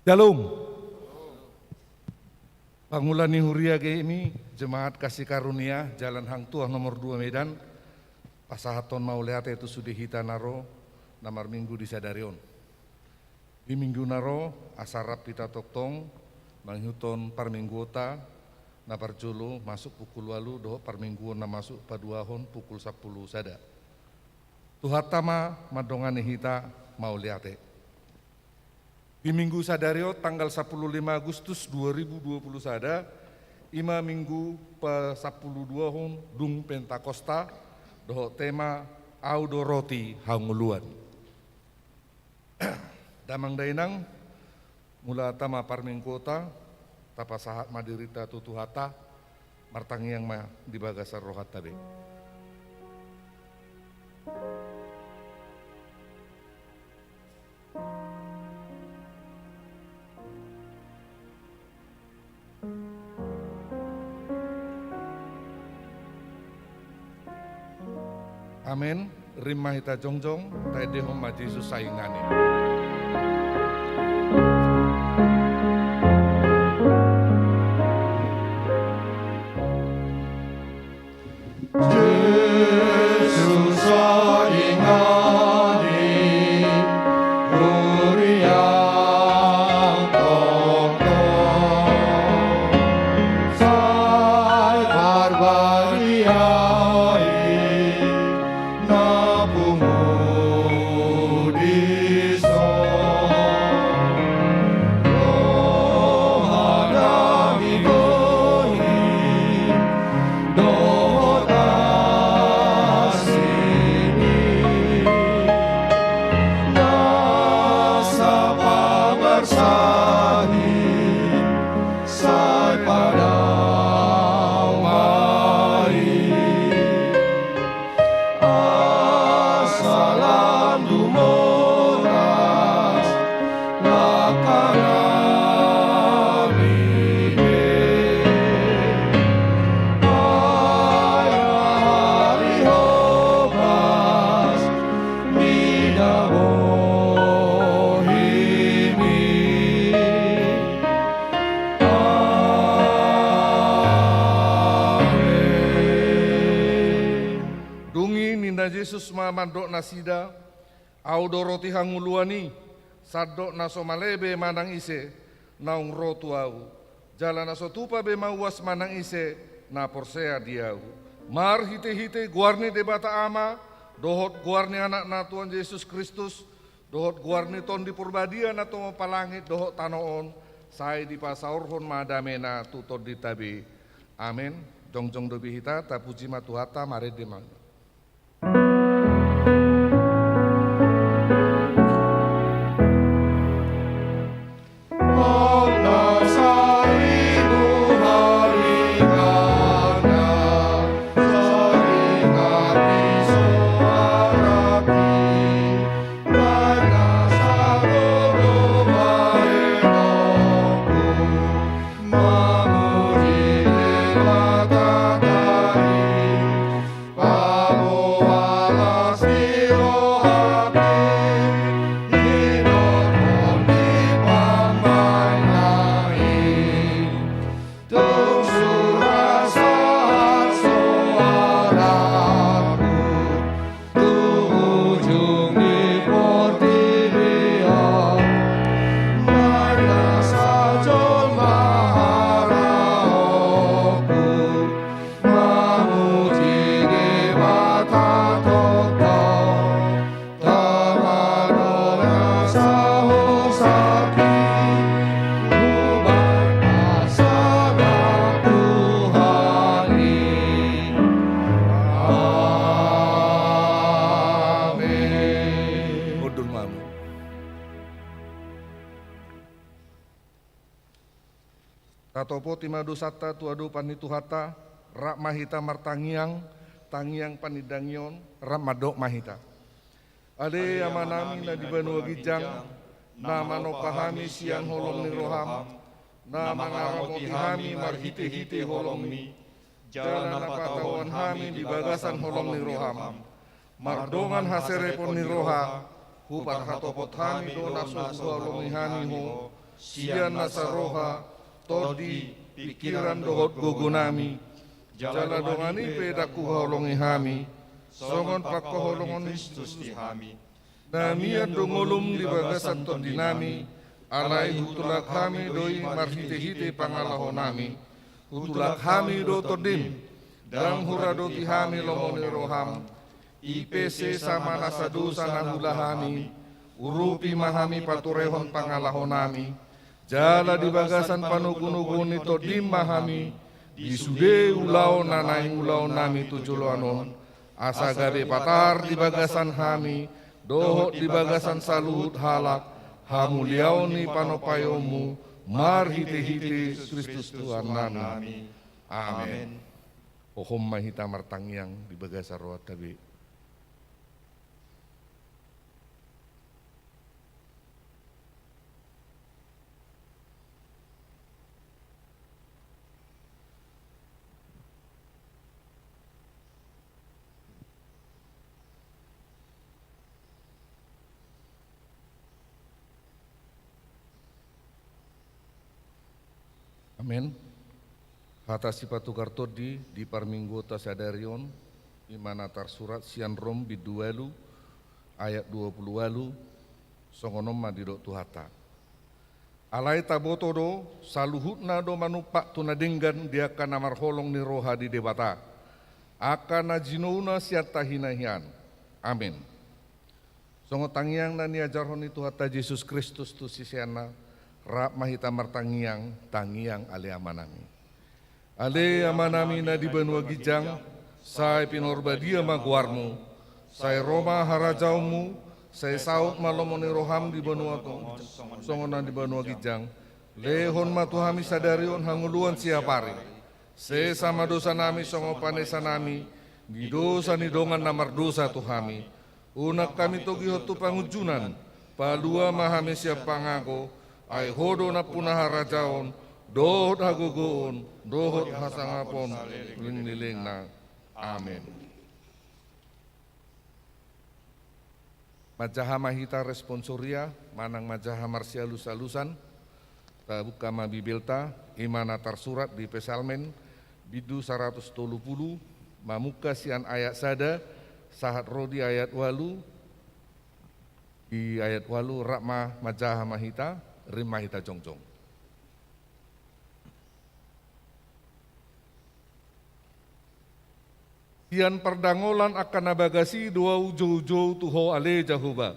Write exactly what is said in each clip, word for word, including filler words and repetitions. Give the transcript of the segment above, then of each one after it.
Shalom. Pangula ni huria G M I, Jemaat Kasih Karunia, Jalan Hang Tuah nomor dua Medan, pasahathon mauliate tu sude hita na ro na marminggu di sadari on. Di minggu na ro, asa rap hita tongtong mangihuthon parmingguonta, na parjolo masuk pukul ualu dohot parmingguon na masuk paduahon pukul sampulu sada. Tuhanta ma mandongani hita mauliate. Di minggu sadari on tanggal sampulu lima Agustus dua ribu dua puluh sada, i ma minggu pasampulu duahon dung Pentakosta, dohot tema Au do roti hangoluan. Damang dainang, mulata ma parmingguonta, tapasahat ma dirinta tu Tuhanta, martangiang ma di bagasan rohanta be. Amen. Rap ma hita jongjong, taendehon ma Jesus saingan i. Jesus saingan i, huria tongtong, sai tarbadia i na pungu dison. Roha na mingoni dohot asi ni, na sapamarsahi, sai padao ma i. Asa lam dumoras langkanami be, ai ma hali hobas mida bohimi. Amen. Dung i ninna Jesus ma mandok nasida: Au do roti hangoluan i, sandok na so male be manang ise naung ro tu Au, jala na so tupa be mauas manang ise na porsea di Au. Marhitehite goar ni Debata Ama, dohot goar ni Anakna Tuhan Jesus Kristus, dohot goar ni Tondi Porbadia na tumompa langit dohot tano on, sai dipasaorhon ma damena tu tondinta be. Amen. Jongjong dope hita, tapuji ma Tuhanta, marende ma. Amen. Hundul ma hamu. Tatopoti ma dosanta tu adopan ni Tuhanta, rap ma hita martangiang, tangiang panindangion, rap mandok ma hita. Ale Amanami na di banua ginjang, na manompa hami sian holong ni roham, na mangaramoti hami marhitehite holongmi, jala na patauan hami di bagasan holong ni roham. Mardongan haserepon ni roha, huparhatopot hami do na so huhaholongi hami Ho, sian nasa roha, tondi, pingkiran dohot gogonami, jala dongan i pe ndang huhaholongi hami, songon panghaholongon ni Kristus di hami. Na mian do ngolum di bagasan tondinami, alai hutulak hami do i marhitehite pangalahonami. Hutulak hami do tondim, ndang huradoti hami lomo ni roham. I pe sesa ma nasa dosa na huula hami, urupi ma hami paturehon pangalahonami. Jala di bagasan panogunoguon ni tondim ma hami, di sude ulaon na naeng ulaonnami tu joloan on, asa gabe patar di bagasan hami, dohot di bagasan saluhut halak, hamuliaon ni panompaionmu, marhitehite Kristus Tuhannami. Amen. Hohom ma hita martangiang di bagasan rohanta be. Amen. Hata sipatugar tondi di parmingguonta sadari on, i ma na tarsurat sian Rom bindu ualu ayat dua pulu ualu, songon on ma didok Tuhanta. Alai taboto do, saluhutna do manumpak tu na denggan di angka na marholong ni roha di Debata, angka na jinouna sian tahi na hian. Amen. Songon tangiang na niajarhon ni Tuhanta Jesus Kristus tu siseanna, rap ma hita martangiang, tangiang ale Amanami. Ale Amanami na di banua ginjang, sai pinarbadia ma goarmu, sai ro ma harajaonmu, sai saut ma lomo ni roham di banua tonga on songon na di banua ginjang. Lehon ma tu hami sadari on hangoluan siapari. Sesa ma dosanami songon panesanami di dosa ni dongan na mardosa tu hami. Unang hami togihon tu pangunjunan, palua ma hami sian pangago, ai Ho do nampuna harajaon, dohot hagogoon, dohot hasangapon, lelengna. Amen. Manjaha ma hita responsoria, manang manjaha marsialusalusan. Tabuka ma Bibelta, i ma na tarsurat di Psalmen, bindu saratus tolu pulu, mamungka sian ayat sada, sahat ro di ayat ualu, di ayat ualu, rap ma manjaha ma hita, rap ma hita jongjong. Sian pardangolan angka na bagas i do ahu joujou tu Ho ale Jahowa.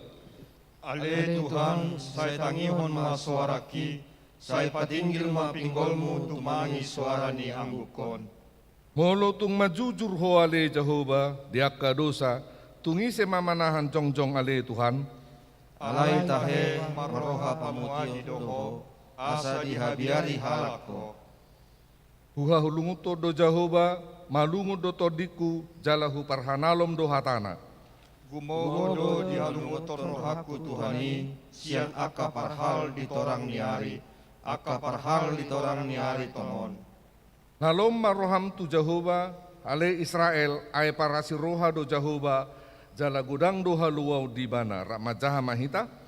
Ale Tuhan, sai tangihon ma soarangki, sai patinggil ma pinggolmu tumangi soara ni anggukkon. Molo tung manjujur Ho ale Jahowa di angka dosa, tung ise ma manahan jongjong ale Tuhan? Alai tahe marroha pamuation do Ho, asa dihabiari halak Ho. Huhalungunhon do Jahowa, malungun do tondingku, jala huparhanalom do hatana. Gumogo do dihalungunhon rohangku Tuhan i, sian angka parhal di torang ni ari, angka parhal di torang ni ari tongon. Nalom ma roham tu Jahowa, ale Israel, ai parasi roha do Jahowa, jala godang do haluaon di Ibana. Rap manjaha ma hita.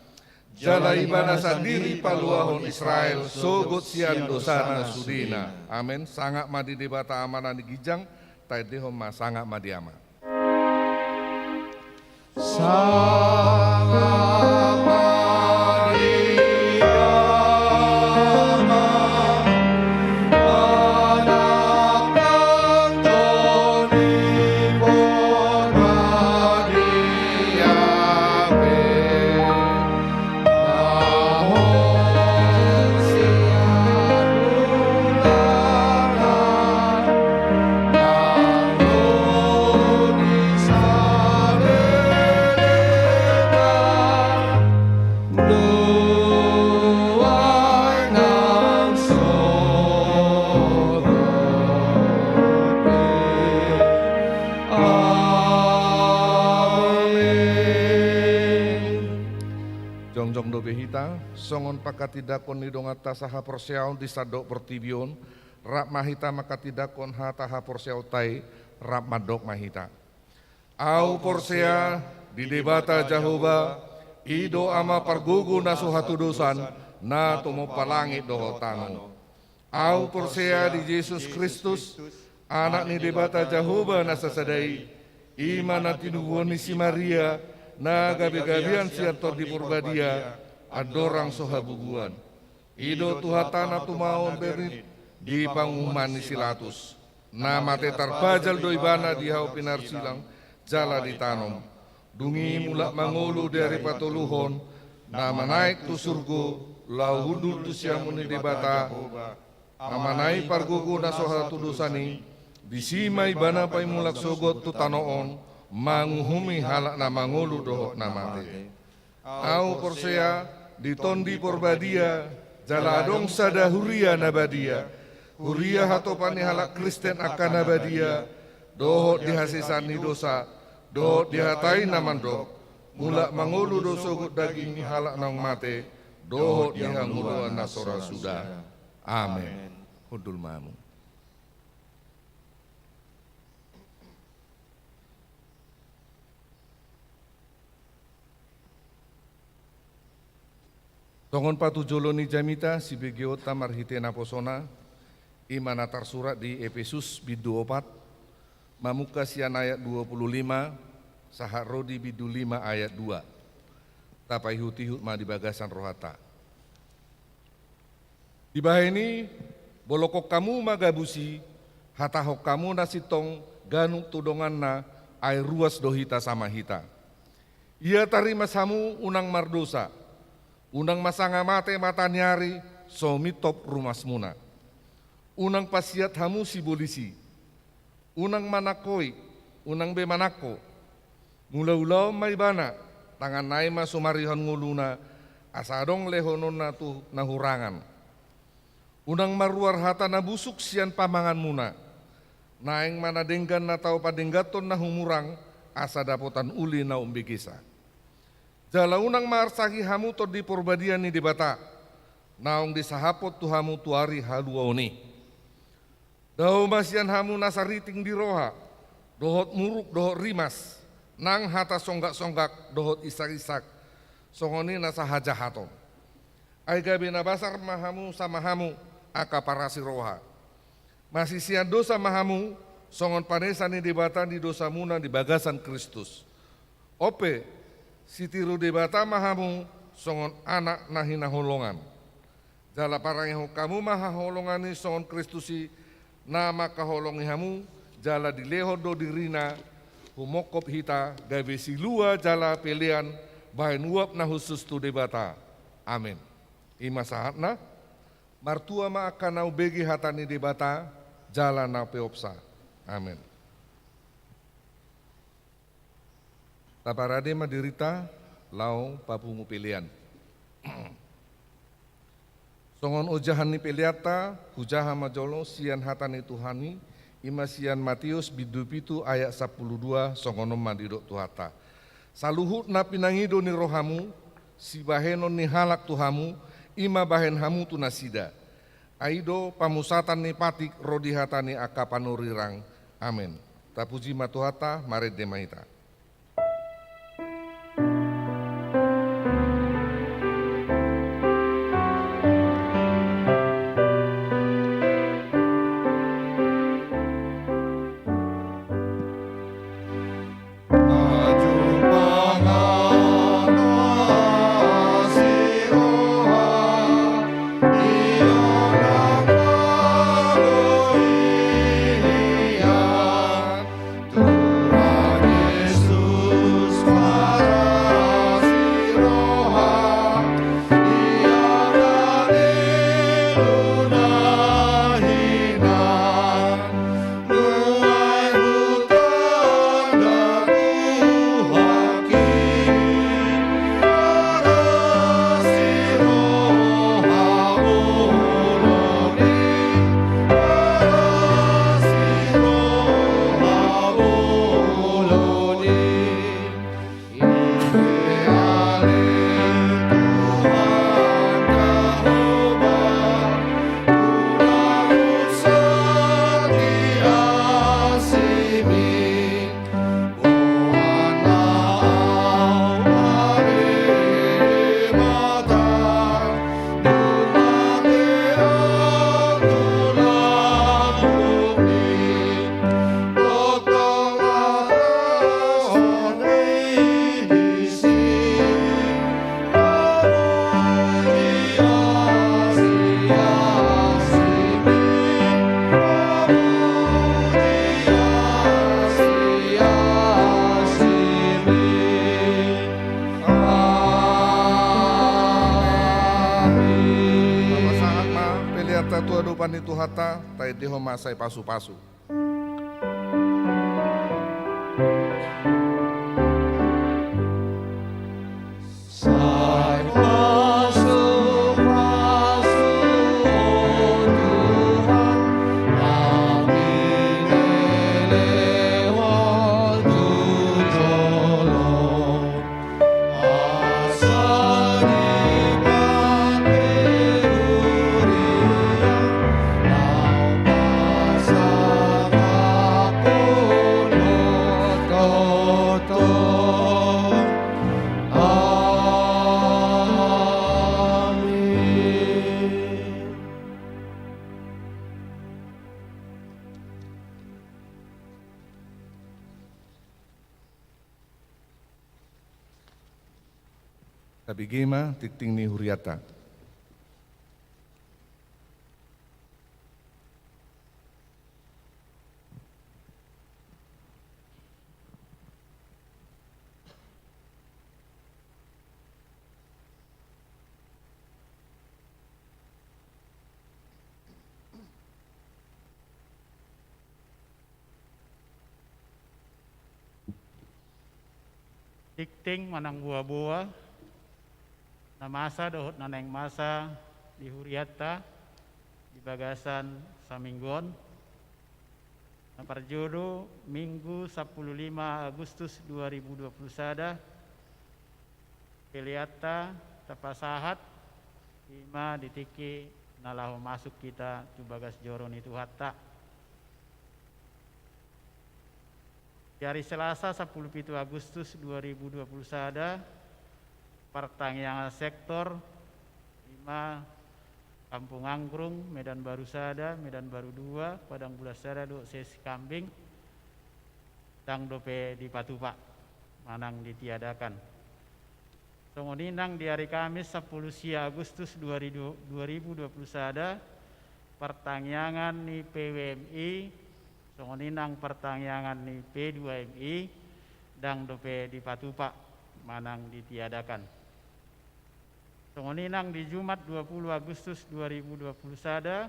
Jala Ibana sandiri paluahon Israel sogot sian dosana sudena. Amen. Sangap ma di Debata Amanta na di ginjang, taendehon ma sangap ma di Ama. Sangap ma di Ama. Amen. Jongjong dope hita, songon pangkatindangkon ni donganta sahaporseaon di sandok portibi on, rap ma hita mangkatindangkon hata haporseaonta i, rap mandok ma hita. Ahu porsea di Debata Jahowa, i do Ama pargogo na so hatudosan, na tumompa langit dohot tano. Ahu porsea di Jesus Kristus, Anak ni Debata Jahowa na sasada i, i ma na tinubuhon ni si Maria, na gabe gabean sian Tondi Parbadia, andorang so habubuhan. I do Tuhanta na tumao on berrit di panguhuman ni si Latus. Na mate tarpajal do Ibana di hau pinarsilang, jala ditanom. Dung i mulak mangolu di ari patoluhon, na manaek tu surgo, laho hundul tu siamun ni Debata, Amana i pargogo na so hatudosan i, disi ma Ibana paimulak sogot tu tano on, manguhumi halak na mangolu dohot na mate. Ahu porsea di Tondi Parbadia, jala adong sada huria na badia, huria hatopan ni halak Kristen angka na badia, dohot di hasesaan ni dosa, dohot di hata i na mandok, mulak mangolu do sogot daging ni halak naung mate, dohot di hangoluan na so ra suda. Amen. Hundul ma hamu. Songon patujolo ni jamita sibegeonta marhite naposona, i ma na tarsurat di Epesus bindu opat, mamungka sian ayat dua puluh lima, sahat ro di bindu lima ayat dua. Tapaihutihut ma di bagasan rohanta. Dibahen i, bolongkon hamu ma gabus i, hatahon hamu na sintong ganup tu donganna, ai ruas do hita sama hita. Ia tarimas hamu unang mardosa, unang ma sanga mate mata ni ari so mintop rumasmuna. Unang pasiat hamu sibolis i. Unang manangkoi, unang be manangko. Mulaulaon ma ibana, tanganna i ma sumarihon ngoluna, asa adong lehononna tu na hurangan. Unang maruar hata na busuk sian pamanganmuna. Naeng ma na denggan na tau padengganhon na humurang, asa dapotan uli na umbegesa. Jala unang ma arsaki hamu Tondi Parbadia ni Debata, naung disahaphon tu hamu tu ari haluaon i. Dao ma sian hamu na sariting di roha, dohot muruk dohot rimas, nang hata songgaksonggak dohot isakissak, songon i na sahajahaton. Ai gabe na basar ma hamu sama hamu angka parasi roha. Masisian dosa ma hamu, songon panesa ni Debata ni dosamuna di bagasan Kristus. On pe, sitiru Debata ma hamu songon anak na hinaholongan. Jala parangehon hamu ma haholongan i songon Kristus i, na mangkaholongi hamu, jala dilehon do dirina, humongkop hita, gabe silua jala pelean, bahen uap na hushus tu Debata. Amen. I ma sahatna, martua ma angka na umbege hata ni Debata, jala na peopsa. Amen. Taparade ma dirinta laho papungu pelean. Songon ojahan ni peleanta, hujaha ma jolo sian hata ni Tuhan i, i ma sian Mateus bindu pitu ayat sampulu dua, songon on ma didok Tuhanta. Saluhut na pinangido ni rohamu, sibahenon ni halak tu hamu, i ma bahen hamu tu nasida. Ai do pamusatan ni patik ro di hata ni angka panurirang. Amen. Tapuji ma Tuhanta, marende ma hita. Hurianta tu adopan ni Tuhanta, taendehon ma sai pasupasu. Tabege ma tingting ni hurianta. Tingting manang boaboa na masa dohot na naeng masa di hurianta di bagasan saminggu on, na parjolo Minggu sampulu lima Agustus dua ribu dua puluh sada, peleanta tapasahat ima di tingki na laho masuk hita tu bagas joro ni Tuhanta. Di ari Selasa sampulu pitu Agustus dua ribu dua puluh sada, partangiangan sektor ima Kampung Anggrung, Medan Baru sada, Medan Baru dua, Padang Bulan sada dohot Sesi Kambing, ndang dope dipatupa manang ditiadakan. Songon i nang di ari Kamis sampulu sia Agustus dua ribu dua puluh sada, partangiangan ni P W M I, songon i nang partangiangan ni P dua M I, ndang dope dipatupa manang ditiadakan. Songon i nang di Jumat dua puluh Agustus dua ribu dua puluh sada,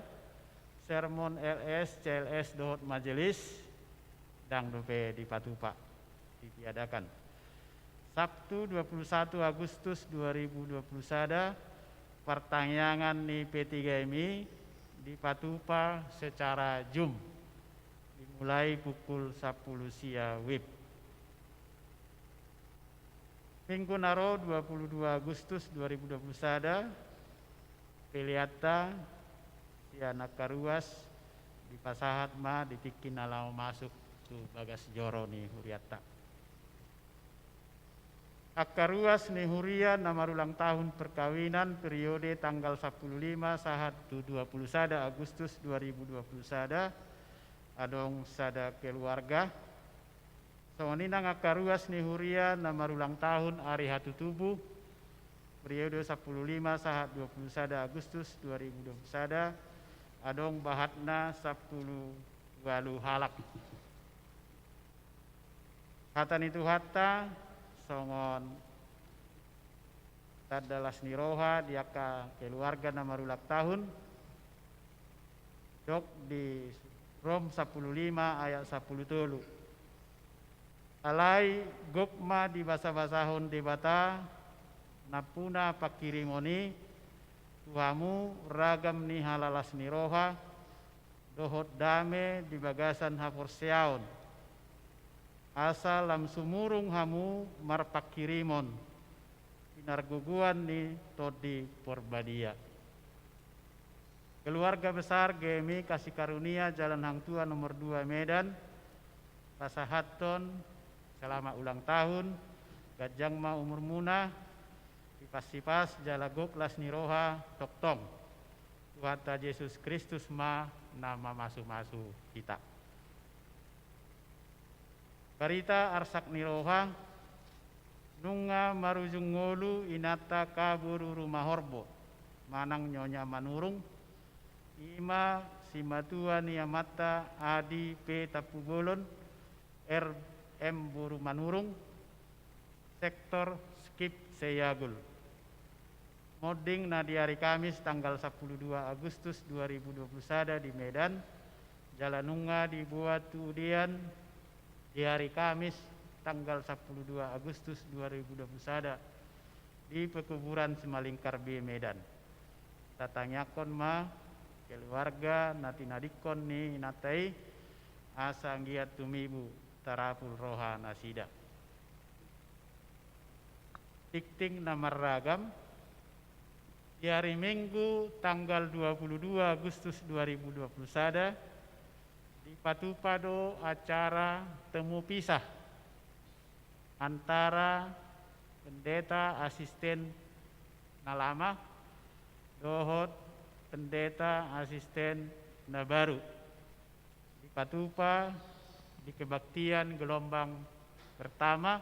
sermon L S, C L S dohot majelis, ndang dope dipatupa, ditiadakan. Sabtu dua puluh satu Agustus dua ribu dua puluh sada, partangiangan ni P tiga M I dipatupa secara Zoom, dimulai pukul sampulu sia WIB. Minggu na ro dua puluh dua Agustus dua ribu dua puluh sada, peleanta sian angka ruas dipasahat ma di tingki na laho masuk tu bagas joro ni hurianta. Angka ruas ni huria na marulang tahun perkawinan periode tanggal sampulu lima sahat tu dua puluh sada Agustus dua ribu dua puluh sada, adong sada keluarga. Songon i nang angka ruas ni huria na marulang tahun ari hatutubu, periode sampulu lima sahat dua puluh sada Agustus dua ribu dua puluh sada, adong bahatna sampulu ualu halak. Hata ni Tuhanta, songon tanda las ni roha di angka keluarga na marulang tahun, didok di Rom sampulu lima ayat sampulu tolu. Alai gok ma dibasabasahon Debata nampuna pangkirimon i tu hamu ragam ni halalas ni roha dohot dame di bagasan haporseaon, asa lam sumurung hamu marpangkirimon pinargogoan ni Tondi Porbadia. Keluarga besar G M I Kasih Karunia Jalan Hang Tuah nomor dua Medan, pasahathon selamat ulang tahun, ganjang ma umurmuna, sipas-sipas jala gok las ni roha tongtong. Tuhanta Jesus Kristus ma na mamasu-masu hita. Barita arsak ni roha. Nunga marujung ngolu inanta Ka Boru Rumahorbo manang Nyonya Manurung, ima simatua ni amanta Adi P Tampubolon, R M Boru Manurung, sektor Skip Seyagul. Monding na di ari Kamis tanggal sampulu dua Agustus dua ribu dua puluh sada di Medan, jala nunga diboan tu udean di ari Kamis tanggal sampulu dua Agustus dua ribu dua puluh sada di pekuburan Simalingkar B Medan. Tatangiangkon ma keluarga na tinadingkon ni inanta i, asa anggiat tumibu tarapul roha nasida. Tingting na marragam. Di ari Minggu tanggal dua puluh dua Agustus dua ribu dua puluh sada, dipatupa do acara temu pisah antara pendeta asisten na lama dohot pendeta asisten na baru. Dipatupa di kebaktian gelombang pertama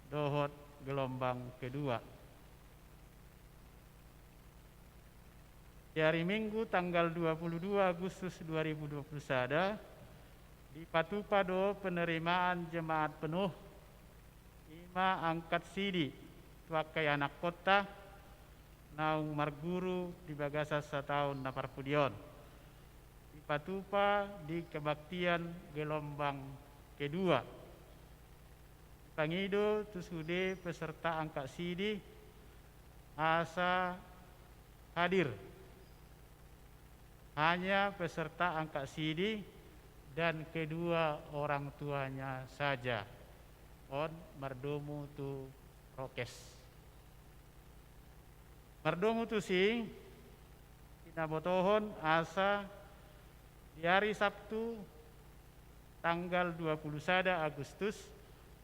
dohot gelombang kedua. Di ari Minggu tanggal dua puluh dua Agustus dua ribu dua puluh sada, dipatupa do penerimaan jemaat penuh, i ma angkat sidi tu angka ianakkonta naung marguru di bagasan sataon na parpudi on. Dipatupa di kebaktian gelombang kedua. Dipangido tu sude peserta angkat sidi asa hadir. Hanya peserta angkat sidi dan kedua orang tuanya saja. On mardomu tu prokes. Mardomu tusi, pinabotohon asa di ari Sabtu tanggal dua puluh sada Agustus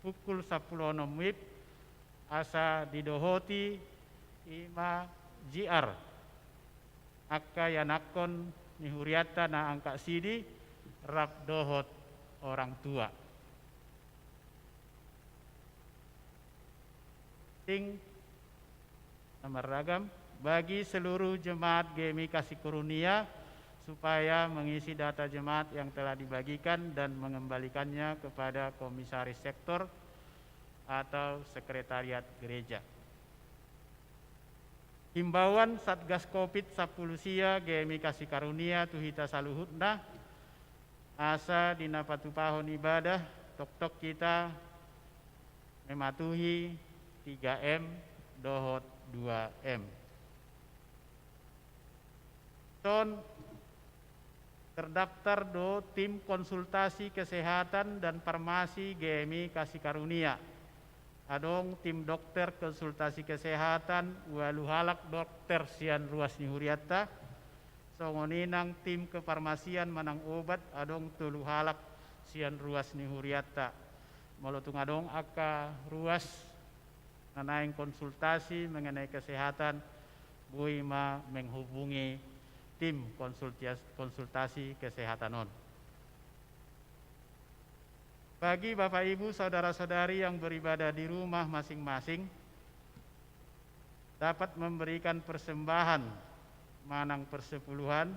pukul sampulu onom wib asa didohoti i ma J R angka ianakkon ni hurianta na angkat sidi rap dohot orang tua. Tingting na marragam. Bagi seluruh jemaat G M I Kasih Karunia, supaya mengisi data jemaat yang telah dibagikan dan mengembalikannya kepada komisaris sektor atau sekretariat gereja. Himbauan Satgas Covid sampulu sia G M I Kasih Karunia tu hita saluhutna, asa di na patupahon ibadah, toktok hita mematuhi tiga M dohot dua M. Son terdaftar do tim konsultasi kesehatan dan farmasi G M I Kasih Karunia. Adong tim dokter konsultasi kesehatan, ualu halak dokter sian ruas ni hurianta. Songon i nang tim kefarmasian manang obat, adong tolu halak sian ruas ni hurianta. Molo tung adong angka ruas na naeng konsultasi mengenai kesehatan, boi ma menghubungi tim konsultias-, konsultasi kesehatan on. Bagi Bapak Ibu, saudara-saudari yang beribadah di rumah masing-masing, dapat memberikan persembahan manang persepuluhan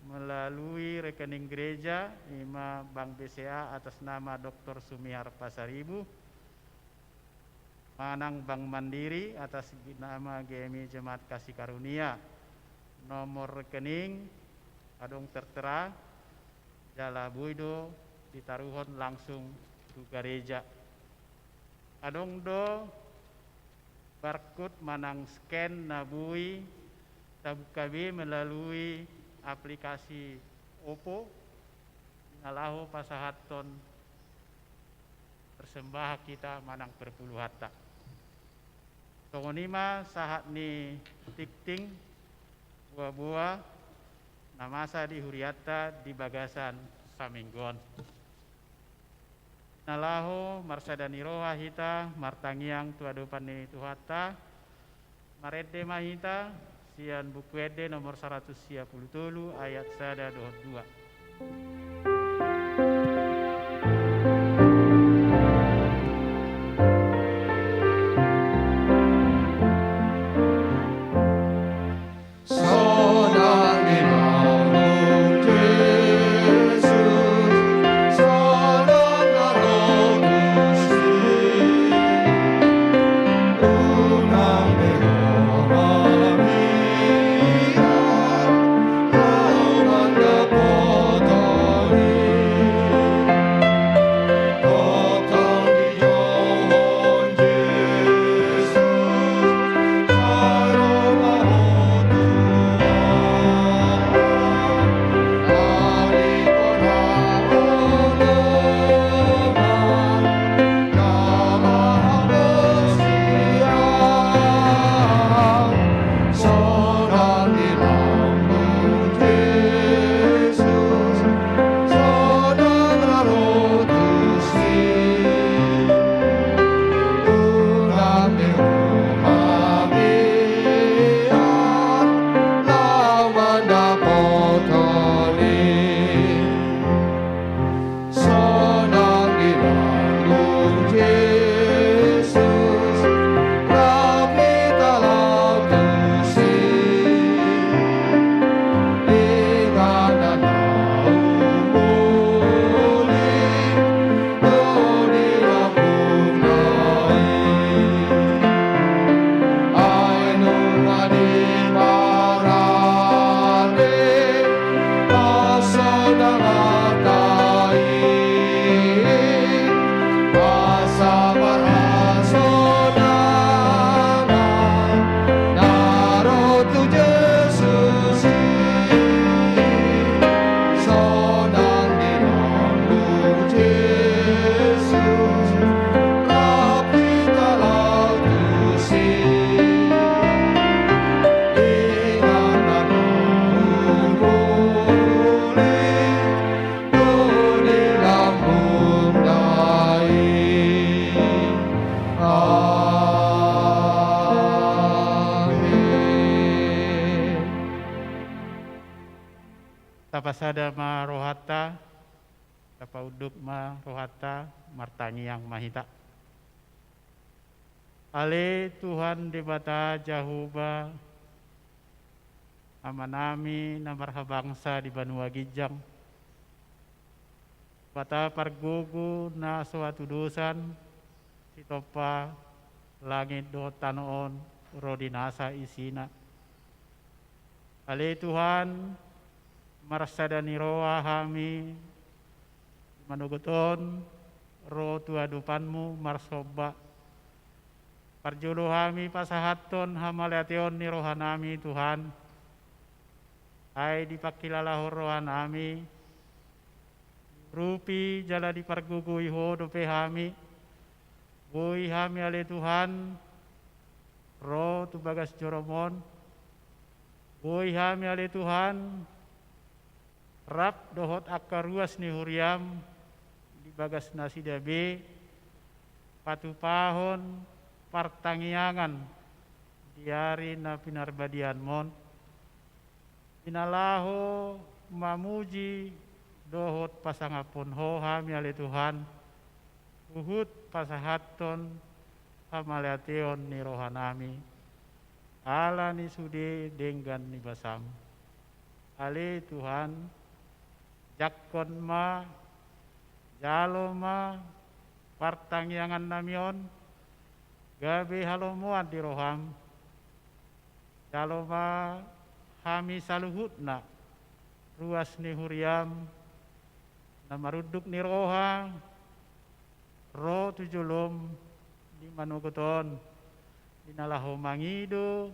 melalui rekening gereja, i ma Bank B C A atas nama Doktor Sumihar Pasaribu, manang Bank Mandiri atas nama G M I Jemaat Kasih Karunia. Nomor rekening adong tertera, jala boi do ditaruhon langsung tu gareja. Adong do barcode manang scan na boi tabuka be melalui aplikasi Oppo, na laho pasahathon persembahan hita manang perpuluhanta. Songon i ma sahat ni tingting boa-boa na masa di hurianta di bagasan saminggu on. Na laho marsada ni roha hita martangiang tu adopan ni Tuhanta. Marende ma hita sian Buku Ende nomor saratus sia pulu tolu ayat sada dohot dua. Sonang ni Maung Jesus, sonang na ro tusi, unang be ho mangihut. Tapasada ma rohanta, tapaunduk ma rohanta, martangiang ma hita. Ale Tuhan Debata Jahowa, Amanami na marhabangsa di banua ginjang, Debata pargogo na so hatudosan, sitompa langit dohot tano on ro di nasa isina. Ale Tuhan, marsada ni roha hami manogot on ro tu adopanmu marsomba. Parjolo hami pasahathon hamauliateon ni rohanami Tuhan, ai dipangkilalahon rohanami, diurupi jala dipargogoi ho dope hami. Boi hami ale Tuhan ro tu bagas jorom on. Boi hami ale Tuhan rap dohot angka ruas ni huriam di bagas nasida be patupahon partangiangan di ari na pinarbadianmon. Di na laho mamuji dohot pasangaphon ho hami ale Tuhan, huhut pasahathon hamauliateon ni rohanami ala ni sude denggan ni basam. Ale Tuhan, jangkon ma, jalo ma partangiangannami on gabe halomoan di roham. Jalo ma hami saluhutna ruas ni huriam na marunduk ni roha ro tu jolom di manogot on, di na laho mangido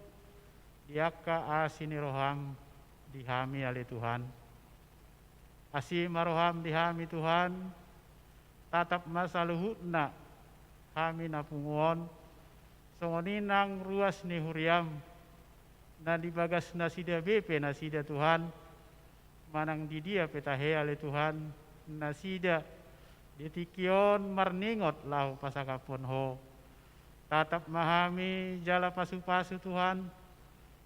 di angka asi ni roham di hami ale Tuhan. Asi ma roham di hami Tuhan, tatap ma saluhutna hami na pungu on, songon i nang ruas ni huriam na di bagas nasida be pe nasida Tuhan, manang di dia pe tahe ale Tuhan, nasida di tingki on marningot laho pasangaphon ho. Tatap ma hami jala pasupasu Tuhan,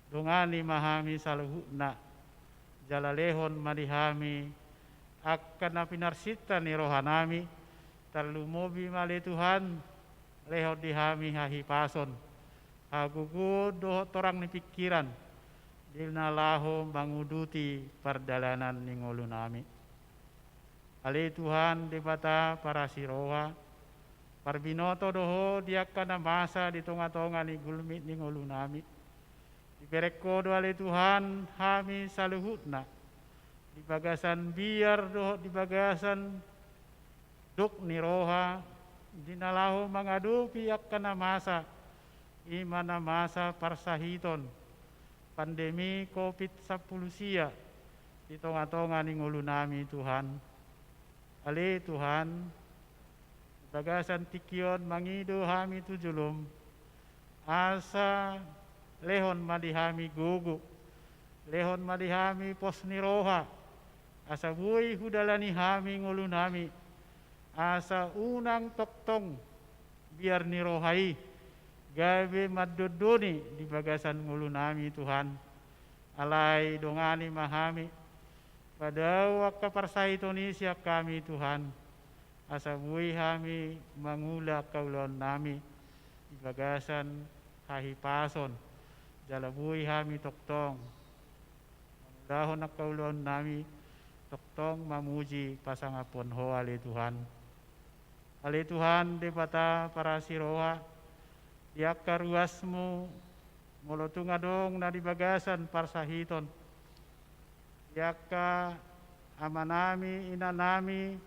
dongani ma hami saluhutna, jala lehon ma di hami angka na pinarsinta ni rohanami, tarlumobi ma ale Tuhan, lehon di hami hahipason, hagogoon dohot torang ni pingkiran, di na laho manguduti pardalanan ni ngolunami. Ale Tuhan Debata parasi roha, parbinoto do ho di angka na masa di tongatonga ni gulmit ni ngolunami. Dibereng ho do ale Tuhan hami saluhutna, di bagasan biar dohot di bagasan dok ni roha, di na laho mangadopi angka na masa, i ma na masa parsahiton pandemi covid sampulu sia di tongatonga ni ngolunami Tuhan. Ale Tuhan, di bagasan tingki on mangido hami tu jolom, asa lehon ma di hami gogo, lehon ma di hami pos ni roha, asa boi hudalani hami ngolunami, asa unang tongtong biar ni roha i gabe mandondoni di bagasan ngolunami Tuhan. Alai dongani ma hami, padao angka parsahiton i sian hami Tuhan, asa boi hami mangula angka ulaonnami di bagasan hahipason, jala boi hami tongtong mangulahon angka ulaonnami tongtong mamuji pasangaphon ho ale Tuhan. Ale Tuhan Debata parasi roha, di angka ruasmu molo tung adong na di bagasan parsahiton, di angka amanami inanami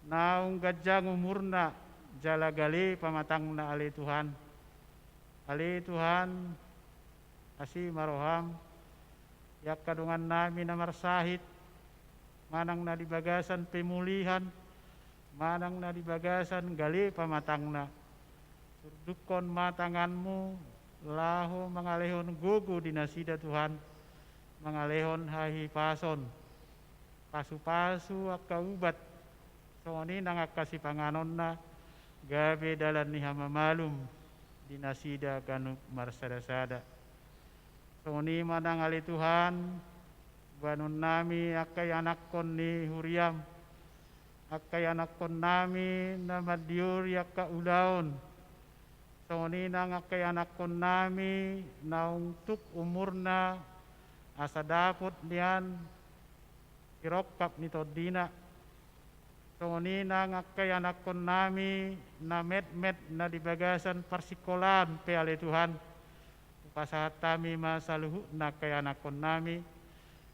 naung ganjang umurna jala gale pamatangna ale Tuhan. Ale Tuhan, asi ma roham, di angka dongannami na marsahit, manang na di bagasan pemulihan, manang na di bagasan gale pamatangna. Surdukkon ma tanganmu laho mangalehon gogo di nasida Tuhan, mangalehon hahipason, pasupasu angka ubat, songon i nang angka sipanganonna, gabe dalan ni hamamalum di nasida ganup marsadasada. Songon i ma nang ale Tuhan, Boanonnami angka ianakkon ni huriam, angka ianakkonnami na mandiori angka ulaon, songon i nang angka ianakkonnami naung tuk umurna asa dapot nian sirongkap ni tondina, songon i nang angka ianakkonnami na metmet na di bagasan parsikolaan pe ale Tuhan. Hupasahat hami ma saluhutna angka ianakkonnami,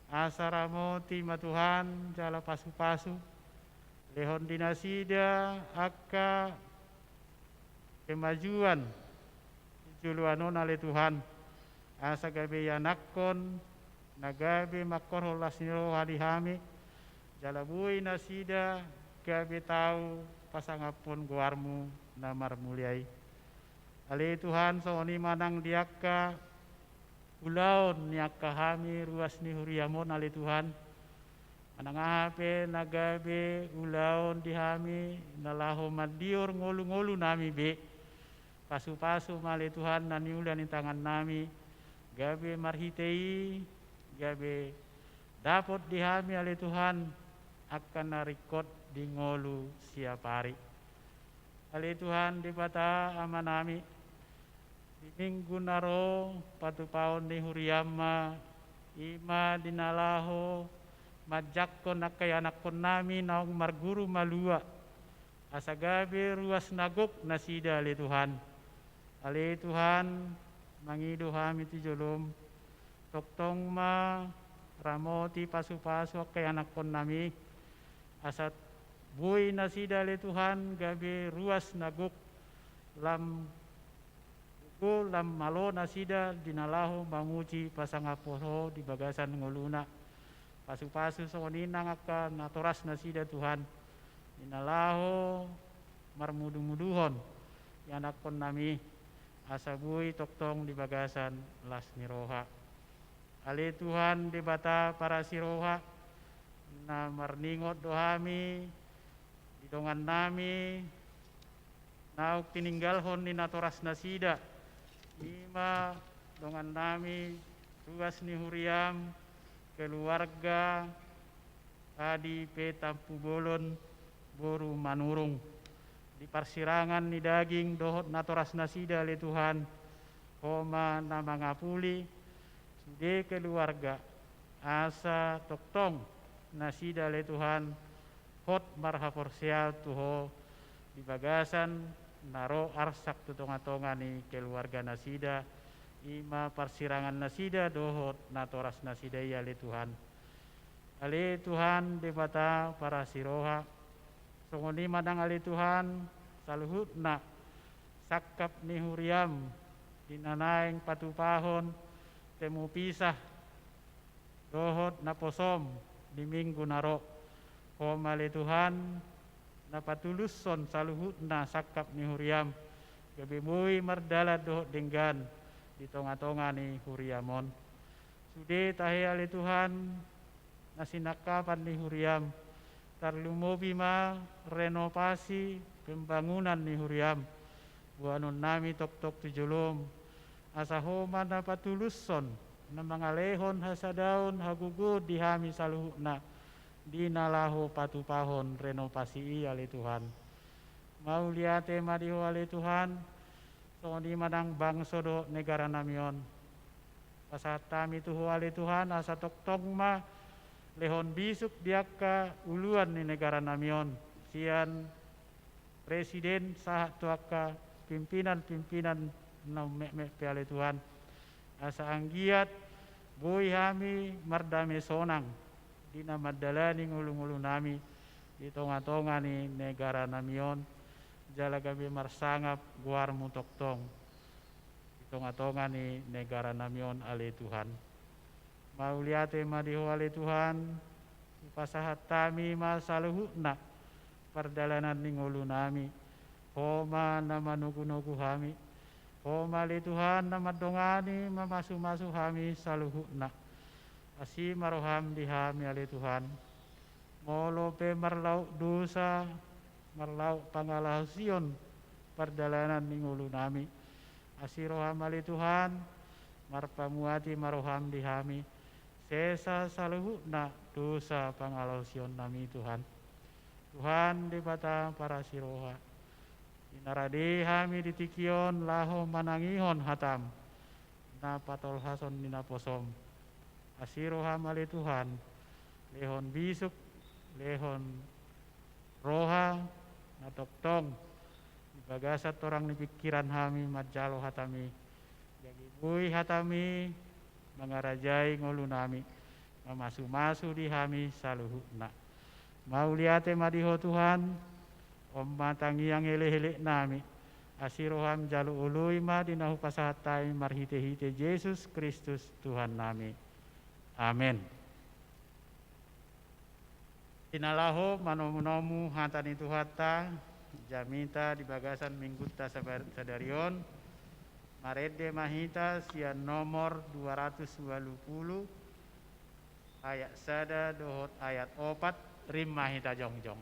asa ramoti ma Tuhan jala pasupasu, lehon di nasida angka kemajuan di joloan on ale Tuhan, asa gabe ianakkon na gabe mangkorhon las ni roha di hami, jala boi nasida gabe tau pasangaphon goarmu na marmulia i. Ale Tuhan, songon i ma nang di angka ulaon ni angka hami ruas ni huriam on ale Tuhan. Manang aha pe na gabe ulaon di hami na laho mandior ngolungolunami be, pasupasu ma ale Tuhan na niula ni tangannami, gabe marhite i gabe dapot di hami ale Tuhan angka na ringkot di ngolu siapari. Ale Tuhan Debata Amanami, di minggu na ro patupaon ni huriam ma, i ma di na laho manjangkon angka ianakkonnami naung marguru malua, asa gabe ruas na gok nasida ale Tuhan. Ale Tuhan, mangido hami tu jolom, tongtong ma ramoti pasupasu angka ianakkonnami, asa boi nasida ale Tuhan gabe ruas na gok, lam gogo lam malo nasida di na laho mamuji pasangaphon Ho di bagasan ngoluna. Pasupasu songon i nang angka natoras nasida Tuhan, di na laho marmudumuduhon ianakkonnami, asa boi tongtong di bagasan las ni roha. Ale Tuhan Debata parasi roha, na marningot do hami di dongannami naung tininggalhon ni natoras nasida, i ma dongannami ruas ni huriam, keluarga Adi P. Tampubolon boru Manurung. Di parsirangan ni daging dohot natoras nasida ale Tuhan, Ho ma na mangapuli sude keluarga, asa tongtong nasida ale Tuhan hot marhaporseaon tu Ho di bagasan na ro arsak tu tongatonga ni keluarga nasida, i ma parsirangan nasida dohot natoras nasida i ale Tuhan. Ale Tuhan Debata parasi roha, songon i ma nang ale Tuhan saluhutna sangkap ni huriam di na naeng patupahon temu pisah dohot naposom di minggu na ro. Ho ma ale Tuhan na patulushon saluhutna sangkap ni huriam, gabe boi mardalan dohot denggan di tongatonga ni huriam on. Sude tahe ale Tuhan na sinangkapan ni huriam, tarlumobi ma renovasi pembangunan ni huriam. Boanonnami tongtong tu jolom, asa Ho ma na patulushon, na mangalehon hasadaon hagogoon di hami saluhutna di na laho patupahon renovasi i ale Tuhan. Mauliate ma di Ho ale Tuhan, songon i ma nang bangso dohot negaranami on. Pasahat hami tu Ho ale Tuhan asa tongtong ma lehon bisuk di angka uluan ni negaranami on, sian presiden sahat tu angka pimpinanpimpinan na ummetmet pe ale Tuhan, asa anggiat boi hami mardame sonang di na mandalani ngolungolunami di tongatonga ni negaranami on, jala gabe marsangap goarmu tongtong di tongatonga ni negaranami on ale Tuhan. Mauliate ma di Ho ale Tuhan, hupasahat hami ma saluhutna pardalanan ni ngolunami. Ho ma na manogunogu hami. Ho ma ale Tuhan na mandongani mamasumasu hami saluhutna. Asi ma roham di hami ale Tuhan. Molo pe marlaok dosa, marlaok pangalaosion pardalanan ni ngolunami, asi roham ale Tuhan, marpamuati ma roham di hami, sesa saluhutna dosa pangalaosionnami, Tuhan. Tuhan Debata parasiroha, di na rade hami di tingki on laho manangihon hatam, na patolhason ni naposom. Asi roham ale Tuhan, lehon bisuk, lehon roha na tongtong di bagasan torang ni pingkiran hami manjalo hatami. Jadi boi hatami mangarajai ngolunami, mamasumasu di hami saluhutna. Mauliate ma di Ho Tuhan. On ma tangiang elekeleknami. Asi roham jalo oloi ma di na hupasahat hami marhitehite Jesus Kristus Tuhannami. Amen. Di na laho manomunomu hata ni Tuhanta, jamita di bagasan minggunta sabar-, sadari on, marende ma hita sian nomor dua ratus ualu pulu, ayat sada dohot ayat opat, rim ma hita jongjong.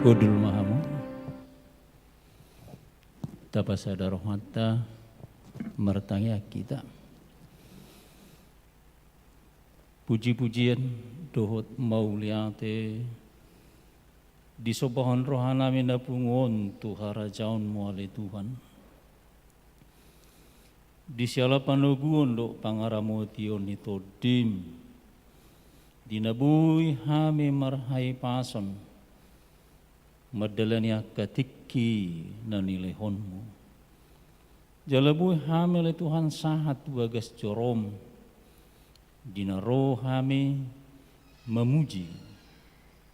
Hundul ma hamu. Tapasada rohanta, martangiang hita. Pujipujian dohot mauliate disombahon rohanami na pungu on tu harajaonmu ale Tuhan. Di siala panoguon dohot pangaramotion ni tondim, di na boi hami marhahipason mandalani angka tingki na nilehonmu. Jala boi hami ale Tuhan sahat tu bagas jorom, di na ro hami mamuji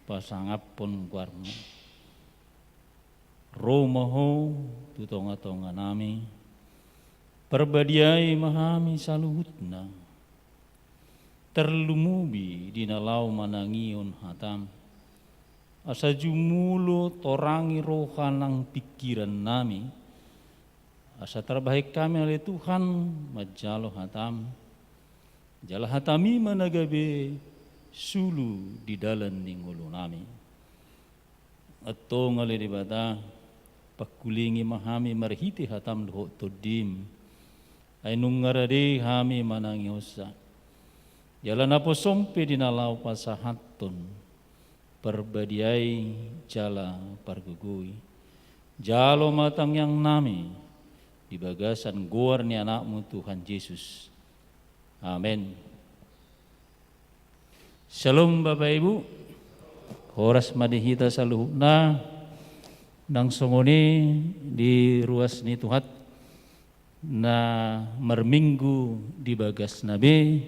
pasangaphon goarmu. Ro ma ho tu tongatonganami, parbadiai ma hami saluhutna. Tarlumobi di na laho manangihon hatam, asa jumolo torangi roha nang pingkirannami, asa tarbahen hami ale Tuhan manjalo hatam, jala hatami ma na gabe sulu di dalan ni ngolunami. Antong ale Debata, pangkulingi ma hami marhite hatam dohot tondim, ai nunga rade hami manangihonsa. Jala naposom pe di na laho pasahathon parbadiai jala pargogoi. Jalo ma tangiangnami di bagasan goar ni Anakmu Tuhan Jesus. Amen. Syalom Bapak Ibu. Horas ma di hita saluhutna. Nang songon i di ruas ni Tuhan na marminggu di bagasna be.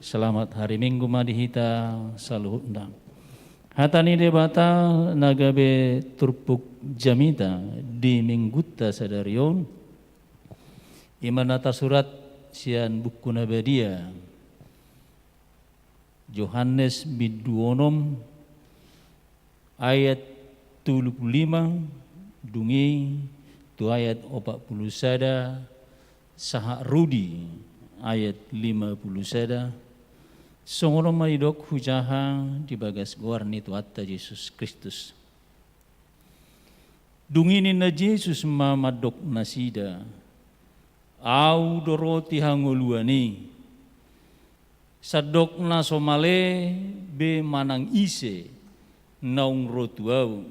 Selamat hari Minggu ma di hita saluhutna. Hata ni Debata na gabe turpuk jamita di minggunta sadari on, i ma na tarsurat sian Buku na Badia Johannes bindu onom ayat tolu pulu lima, dung i tu ayat opat pulu sada, sahat ro di ayat lima pulu sada. Songon on ma didok hujaha di bagas goar ni Tuhanta Jesus Kristus. Dung i ninna Jesus ma mandok nasida: Ahu do roti hangoluan i. Sandok na so male be manang ise naung ro tu Ahu,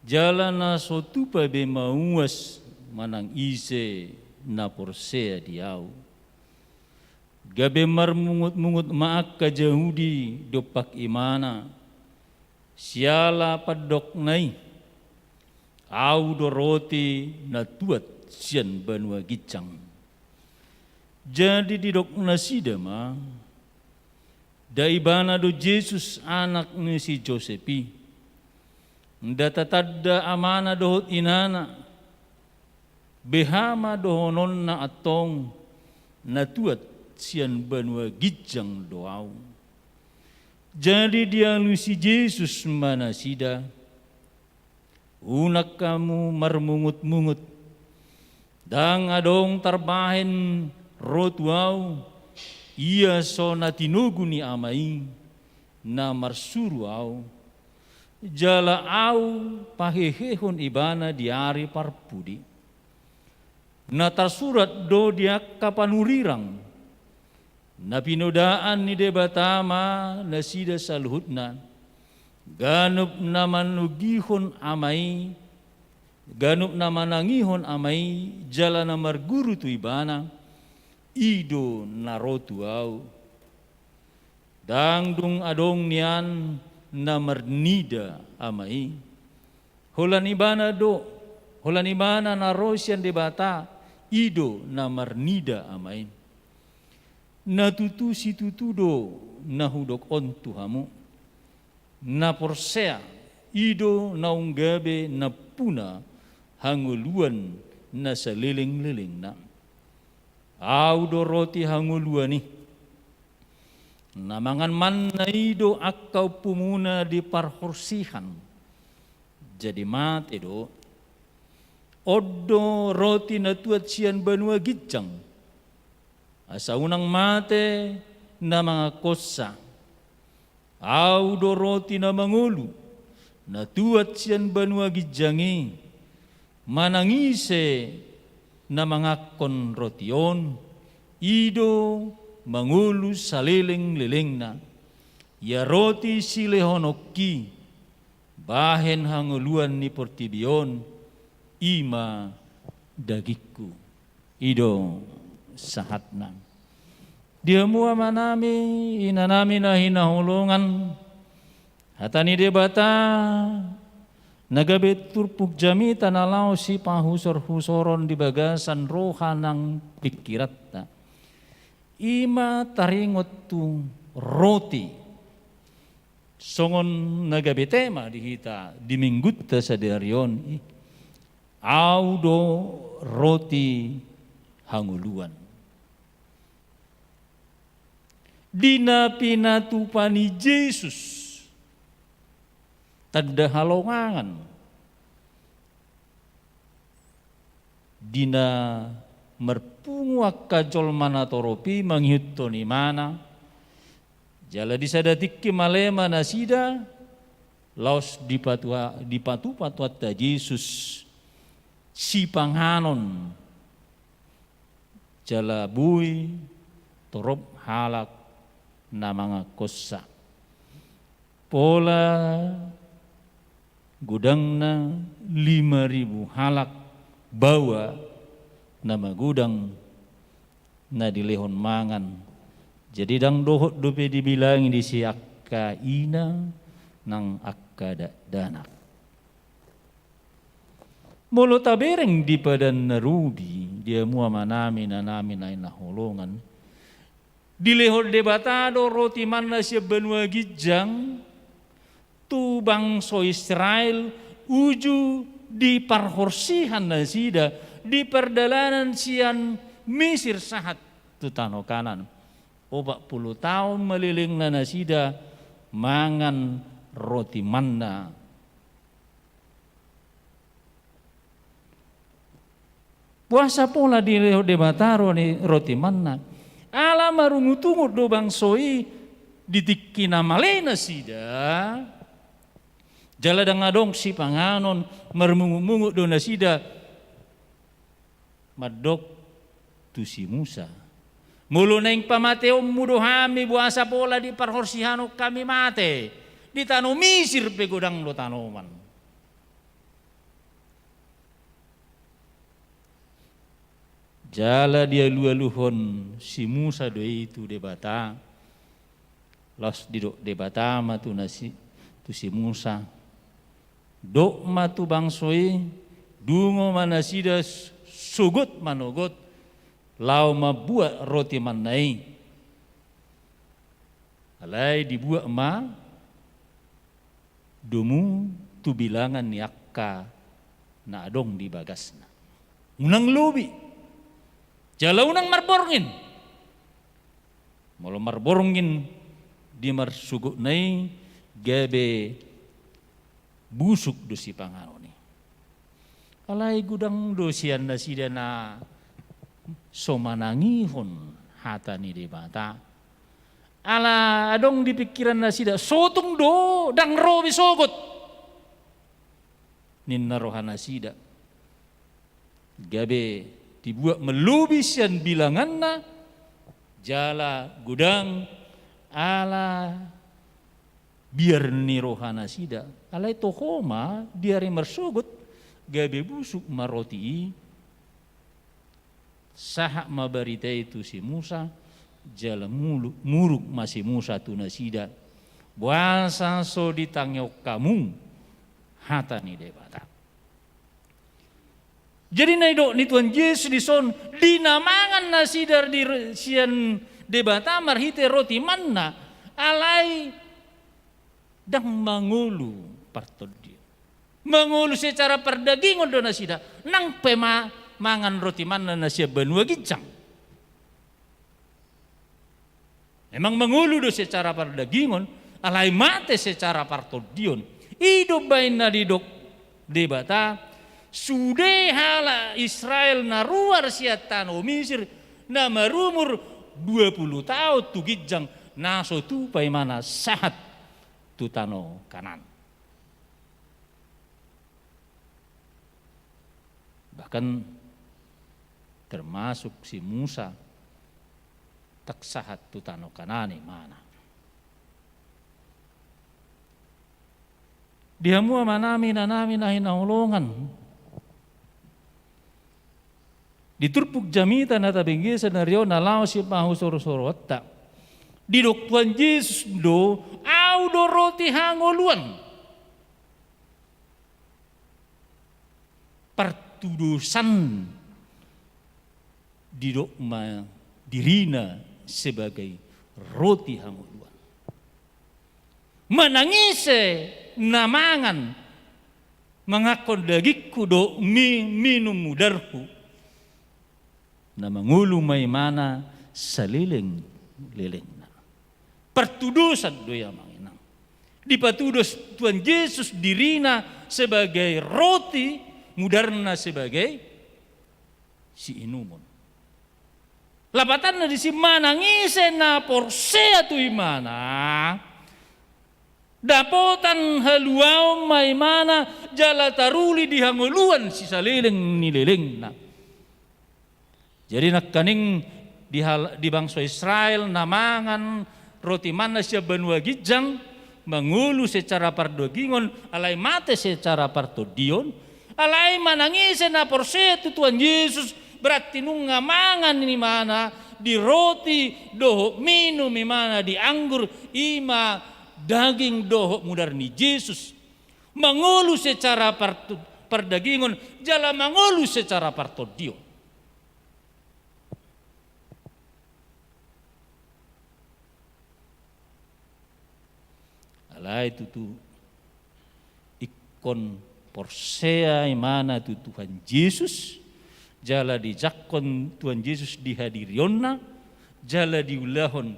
jala na so tupa be mauas manang ise na porsea di Ahu. Gabe marmungut-mungut ma angka Jahudi dompak imana, siala pandokna i: Ahu do roti na tuat sian banua ginjang. Jadi didok nasida ma: Nda ibana do Jesus anak ni si Josep i? Nda tatanda amana dohot inana? Beha ma dohononna antong: Na tuat sian banua ginjang do Ahu? Jadi dialusi Jesus ma nasida: Unang hamu marmungut-mungut. Ndang adong tarbahen ro tu Ahu, ia so na tinogu ni Ama i na marsuru Ahu. Jala Ahu pahehehon ibana di ari parpudi. Na tarsurat do di angka panurirang: Na pinodaan ni Debata ma nasida saluhutna. Ganup na manangihon Ama i, ganup na manangihon Ama i jala na marguru tu ibana, i do na ro tu Ahu. Ndang dung adong nian na marnida Ama i. Holan ibana do, holan ibana na ro sian Debata, i do na marnida Ama i. Na tutu situtu do na hudok on tu hamu: Na porsea, i do naung gabe nampuna hangoluan na saleleng-lelengna. Ahu do roti hangoluan i. Na mangan manna i do angka ompumuna di parhorsihan, jadi mate do. On do roti na tuat sian banua ginjang, asa unang mate na manganhonsa. Ahu do roti na mangolu, na tuat sian banua ginjang i. Manang ise na manganhon roti on, i do mangolu saleleng-lelengna. Ia roti silehononki bahen hangoluan ni portibi on, i ma dagingku. I do sahatna. Di hamu amanami, inanami na hinaholongan, hata ni Debata na gabe turpuk jamita na laho sipahusor-husoron di bagasan roha nang pingkiranta, i ma taringot tu roti. Songon na gabe tema di hita di minggunta sadari on i: Ahu do roti hangoluan. Di na pinatupa ni Jesus tanda halongangan, di na marpungu angka jolma na torop i mangihuthon imana, jala di sada tingki male ma nasida, laos dipatua-, dipatupa Tuhanta Jesus sipanganon, jala boi torop halak na manganhonsa. Pola godangna lima ribu halak baoa na magodang na dilehon mangan. Jadi ndang dohot dope dibilangi disi angka ina nang angka dakdanak. Molo tabereng di Padan na Robi, di hamu amanami, inanami na hinaholongan, dilehon Debata do roti manna sian banua ginjang tu bangso Israel, uju di parhorsihan nasida, di pardalanan sian Misir sahat tu tano Kanaan. Opat pulu taon ma lelengna nasida mangan roti manna. Boasa pola dilehon Debata do ni roti manna? Ala marungutungut do bangso i di tingki na male nasida. Jala ndang adong sipanganon, marmungut-mungut do nasida. Mandok tu si Musa, molo naeng pamateonmu do hami, boasa pola di parhorsihan on hami mate? Di tano Misir pe godang do tanoman. Jala dialualuhon si Musa do i tu Debata. Laos didok Debata ma tu nasi, tu si Musa, dok ma tu bangso i, dungo ma nasida s-, sogot manogot, laho mambuat roti manna i. Alai dibuat ma domu tu bilangan ni angka na adong di bagasna. Unang lobi. Jala unang marborngin. Molo marborngin di marsogotna i, gabe busuk do sipanganon i. Alai godang do sian nasida na so manangihon hata ni Debata. Ala adong di pingkiran nasida, sotung do ndang ro be sogot, ninna roha nasida. Gabe dibuat ma lobi sian bilanganna, jala godang ala biar ni roha nasida. Alai toho ma di ari marsogot, gabe busuk ma roti i. Sahat ma barita i tu si Musa, jala mulu-, muruk ma si Musa tu nasida. Boasa so ditangihon hamu hata ni Debata? Jadi na nidok ni Tuhan Jesus dison, di na mangan nasida di re-, sian Debata marhite roti manna, alai ndang mangolu partondion. Mangolu secara pardagingon do nasida, nang pe ma-, mangan roti manna na sian banua ginjang. Memang mangolu do secara pardagingon, alai mate secara partondion. I do baen na didok Debata, sude halak Israel na ruar sian tano Misir, na marumur dua pulu taon tu ginjang, na so tupa imana sahat tu tano Kanaan. Bahkan termasuk si Musa, tak sahat tu tano Kanaan imana. Di hamu amanami, inanami na hinaholongan, di turpuk jamita na tabege sadari on na laho sian pahusorosoroanta, didok Tuhan Jesus do, Au do roti hangoluan. Partudosan didok ma dirina sebagai roti hangoluan. Manang ise na mangan, manganhon dagingku dohot mi-, minum mudarhu, na mangolu ma imana saleleng-lelengna. Partudosan do i, amang inang. Dipatudos Tuhan Jesus dirina sebagai roti, mudarna sebagai siinumon. Lapatanna disi, manang ise na porsea tu imana, dapotan haluaon ma imana jala taruli di hangoluan sisaleleng ni lelengna. Jadi nangkaning di hal-, di bangso Israel na mangan roti manna sian banua ginjang, mangolu secara pardagingon, alai mate secara partondion, alai manang ise na porsea tu Tuhan Jesus, berarti nunga mangan imana di roti dohot minum imana di anggur, i ma daging dohot mudar ni Jesus. Mangolu secara partu-, pardagingon, jala mangolu secara partondion. Alai tutu ingkon porsea imana tu Tuhan Jesus, jala dijangkon Tuhan Jesus di hadirionna, jala diulahon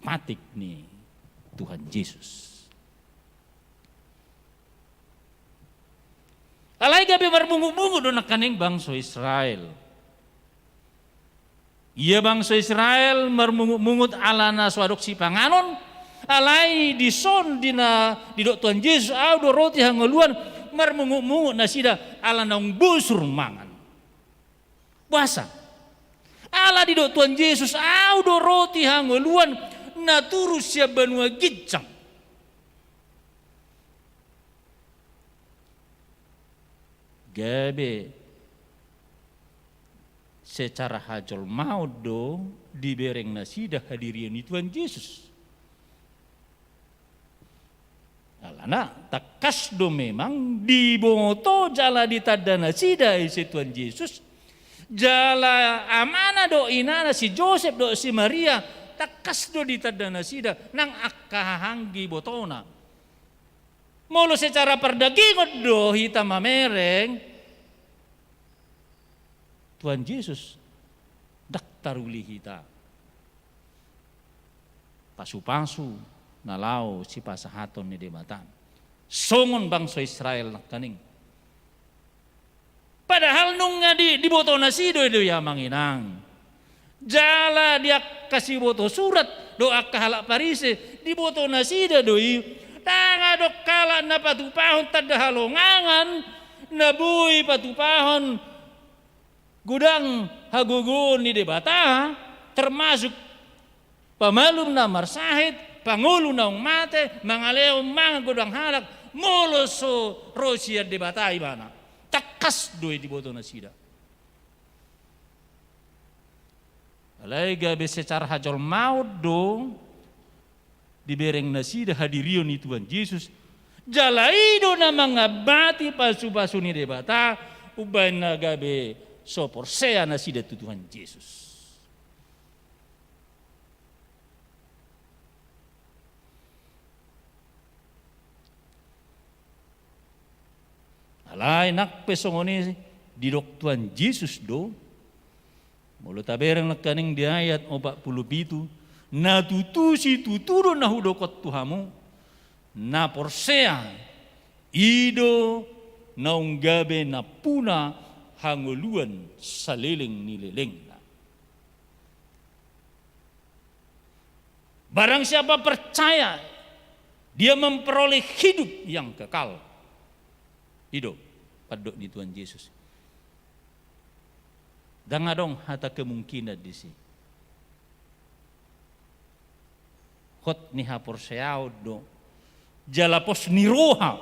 patik ni Tuhan Jesus. Alai gabe marmungut-mungut do nangkaning bangso Israel. Ia bangso Israel marmungut-mungut ala na so adong sipanganon, alai dison di na didok Tuhan Jesus, "Ahu do roti hangoluan," marmungut-mungut nasida ala naung bosur mangan. Boasa? Ala didok Tuhan Jesus, "Ahu do roti hangoluan na turun sian banua ginjang." Gabe secara hajolmaon do dibereng nasida hadirion ni Tuhan Jesus. Alana tangkas do memang diboto jala ditanda nasida ise Tuhan Jesus, jala amana dohot inana si Josep dohot si Maria, tangkas do ditanda nasida nang angka hahaanggi ibotona. Molo secara pardagingon do hita mamereng Tuhan Jesus, ndang taruli hita pasu-pasu na laho sipasahaton ni Debata. Songon bangso Israel nangkaning. Padahal nunga di, diboto nasida do i, amang inang. Jala di angka siboto surat dohot angka halak Parise, diboto nasida do i. Ndang adong halak na patupahon tanda halongangan, na boi patupahon godang hagogoon ni Debata, termasuk pamalum na marsahit, pangolu naung mate, mangalehon mangan godang halak, molo so ro sian Debata ibana. Tangkas do i diboto nasida. Alai gabe secara hajolmaon do dibereng nasida hadirion ni Tuhan Jesus. Jala i do na mangambati pasu-pasu ni Debata, umbahen na gabe so porsea nasida tu Tuhan Jesus. Alai nang pe songon i didok Tuhan Jesus do, molo tabereng nangkaning di ayat opat pulu pitu, na tutu situtu do na hudok on tu hamu, na porsea i do naung gabe nampuna hangoluan saleleng ni lelengna. Barang siapa percaya, dia memperoleh hidup yang kekal. I do pandok ni Tuhan Jesus. Ndang adong hata kemungkinan disi. Hot ni haporseaon do, jala pos ni roha.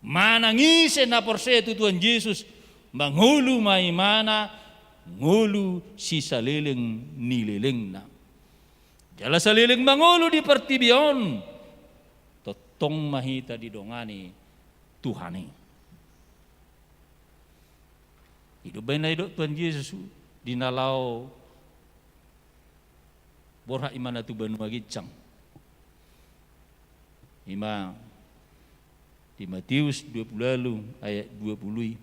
Manang ise na porsea tu Tuhan Jesus, mangolu ma imana ngolu sisaleleng ni lelengna. Jala saleleng mangolu di portibi on, tongtong ma hita didongani Tuhan i. I do umbahen na didok Tuhan Jesus di na laho borhat imana tu banua ginjang. I ma di Matius dua pulu ualu ayat dua pulu i.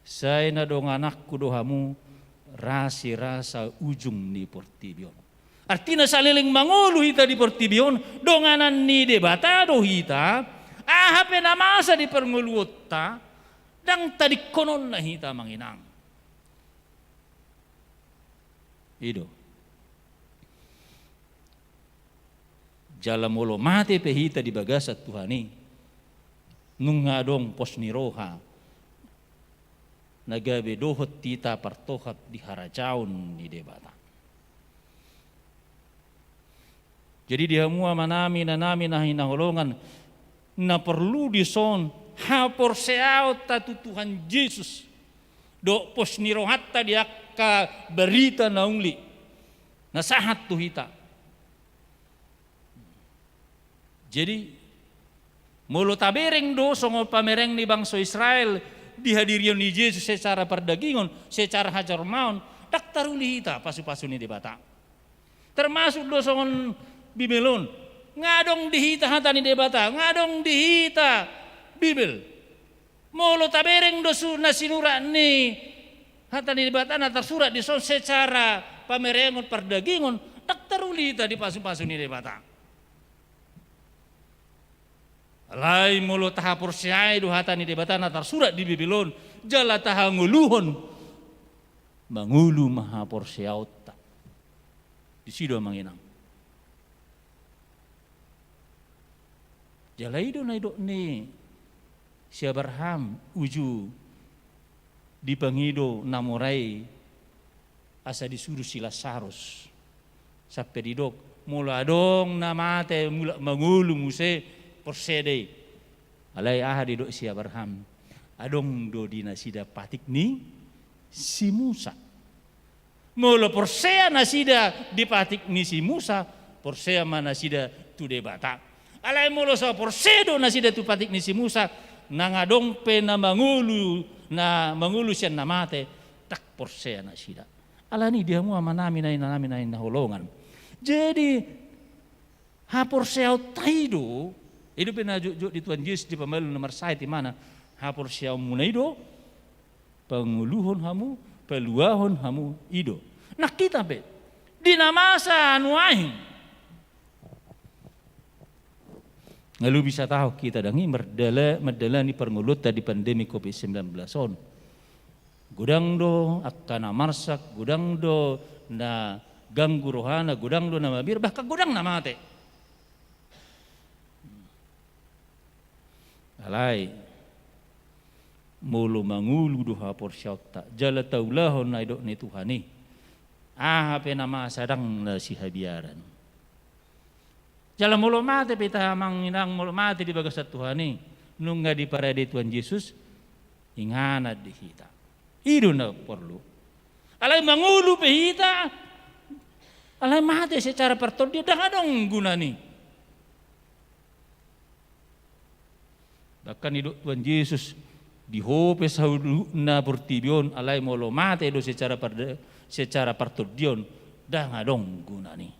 Sai na dongananku do hamu rasirasa ujung ni portibi on. Artina saleleng mangolu hita di portibi on, donganan ni Debata do hita, aha pe na masa di parngoluonta, ndang tadingkononna hita, amang inang. I do. Jala molo mate pe hita di bagasan Tuhan i, nunga adong pos ni roha na gabe dohot hita partohap di harajaon ni Debata. Jadi di hamu amanami, inanami na hinaholongan, na porlu dison haporseaonta tu Tuhan Jesus dohot pos ni rohanta di angka barita na uli na sahat tu hita. Jadi molo tabereng do songon pamereng ni bangso Israel di hadirion ni Jesus secara pardagingon, secara hajolmaon, ndang taruli hita pasupasu ni Debata. Termasuk do songon Bibel on, nga adong di hita hata ni Debata, nga adong di hita Bibel. Molo tabereng do su na sinurat ni hata ni Debata na tarsurat dison secara pamerengon pardagingon, ndang taruli hita di pasupasu ni Debata. Alai molo tahaporseai do hata ni Debata na tarsurat di Bibel on, jala tahangoluhon, mangolu ma haporseaonta. Disi do amang inang. Jala i do na didok ni si Abraham uju dipangido na mora i asa disuru si Lasarus. Sampe didok, molo adong na mate mulak mangolu muse, porsea do i. Alai aha didok si Abraham? Adong do di nasida patik ni si Musa. Molo porsea nasida di patik ni si Musa, porsea ma nasida tu Debata. Alai molo so porsea do nasida tu patik ni si Musa, nang adong pe na mangolu, na mangolu sian na mate, ndang porsea nasida. Alani di hamu amanami na inanami na hinaholongan. Jadi haporseaonta i do, i do pe na jotjot di Tuhan Jesus di pambalu na marsahit imana, haporseaonmuna i do pangoluhon hamu, paluahon hamu, i do. Nang hita pe di na masa nuaeng, nga lobi satahun hita dang i mardala, mandalani parngoluonta di pandemi covid sembilan belas on. Godang do angka na marsak, godang do na ganggu rohana, godang do na mabiar, bahkan godang na mate. Alai molo mangolu do haporseaonta jala taulahon na didok ni Tuhan i, aha pe na masa dang na sihabiaran. Jala molo mate pe hita amang inang, molo mate di bagasan Tuhan i, nunga diparade Tuhan Jesus inganan di hita. I do na porlu. Alai mangolu pe hita, alai mate secara partondion, dang adong gunana i. Bahkan didok Tuhan Jesus, di ho pe saluhutna portibi on, alai molo mate do secara parda-, secara partondion, dang adong gunana i.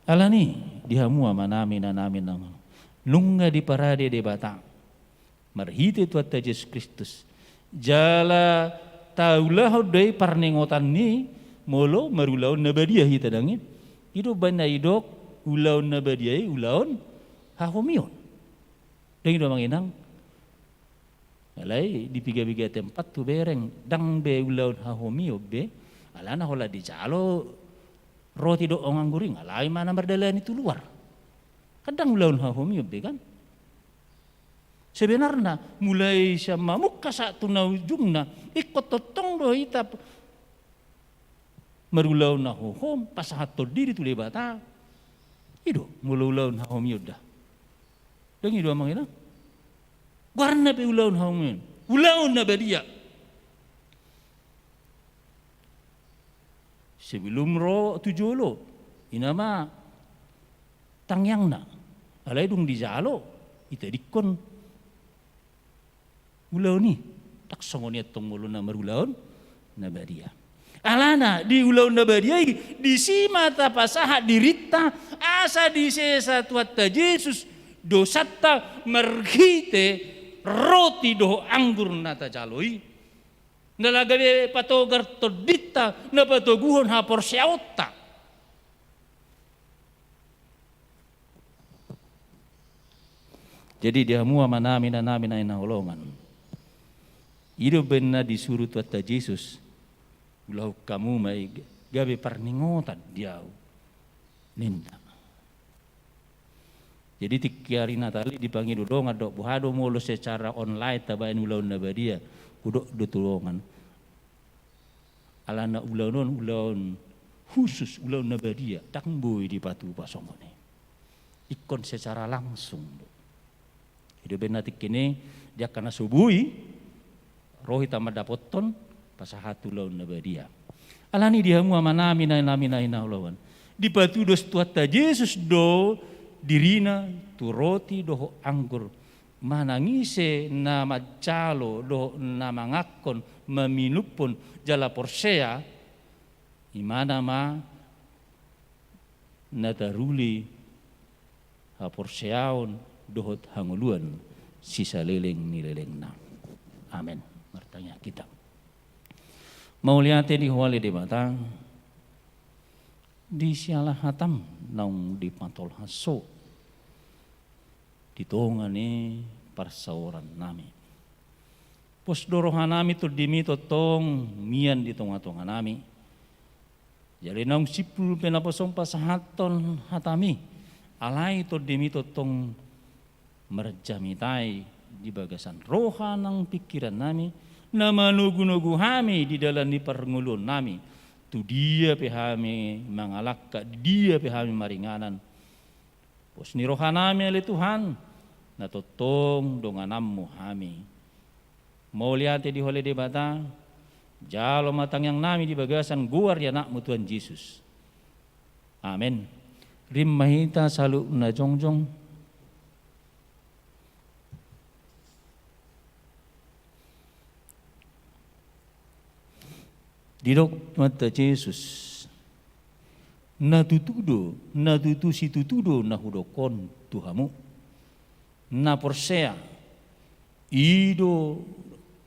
Alani di hamu amanami inanami na hinaholongan, nunga diparade Debata marhite Tuhanta Jesus Kristus. Jala taulahon do i parningotan ni molo marulaon na badia hita dang i. I do umbahen na didok ulaon na badia i ulaon hahomion. Dang i do amang inang. Alai di piga-piga tempat hubereng, dang be ulaon hahomion be, alana holan dijalo roti dohot oan anggur i, alai ma na mardalani tu luar. Kan dang ulaon hahomion be kan. Sebenarna mulai sian mamungka sahat tu na ujungna, ingkon tongtong do hita marulaon na hohom, pasahathon diri tu Debata. I do molo ulaon hahomion da. Dang i do amang inang. Goarna pe ulaon hahomion, ulaon na badia. Sebelum ro tu jolo, i nama tangiangna. Alai dung dijalo, itadingkon ulaon i. Ndang songon i antong molo na marulaon na badia. Alana di ulaon na badia i, disi ma tapasahat dirinta asa disesa Tuhanta Jesus dosanta marhite roti dohot anggur na tajalo i. Na gabe patogar tondinta, na patoguhon haporseaonta. Jadi di hamu amanami inanami na hinaholongan, i do umbahen na disuru Tuhanta Jesus, ulahon hamu ma i gabe parningotan di ahu, ninna. Jadi tingki ari Natal i dipangido dongan dohot boha do molo secara online tabaen ulaon na badia, hudok do tu dongan. Alana ulaon on ulaon khusus, ulaon na badia, ndang boi dipatupa songon i. Ingkon secara langsung do. I do umbahen na tingki i, di angka na so boi ro hita mandapothon pasahat ulaon na badia. Alani i di hamu amanami, inanami na hinaholongan, dipatudos Tuhanta Jesus do dirina tu roti dohot anggur, manang ise na manjalo dohot na manganhon, maminumhon jala porsea, imana ma na taruli haporseaon dohot hangoluan sisaleleng ni lelengna. Amen. Martangiang hita. Mauliate di Ho ale Debata, di siala hatam naung dipatolhas Ho di tonga ni parsaorannami. Pos do rohanami, TondiMi tongtong mian di tongatonganami. Jala naung simpul pe na pos on pasahathon hataMi, alai TondiMi tongtong marjamita i di bagasan roha nang pingkirannami, na manogunogu hami di dalan ni parngoluonnami, tu dia pe hami mangalangka, di dia pe hami maringanan. Pos ni rohanami ale Tuhan, na tongtong dongananMu hami. Mauliate di Ho ale Debata, jalo ma tangiangnami di bagasan goar ni AnakMu Tuhan Jesus. Amen. Rap ma hita saluhutna jongjong. Didok Tuhanta Jesus, na tutu do, na tutu situtu do na hudok on tu hamu. Na porsea, i do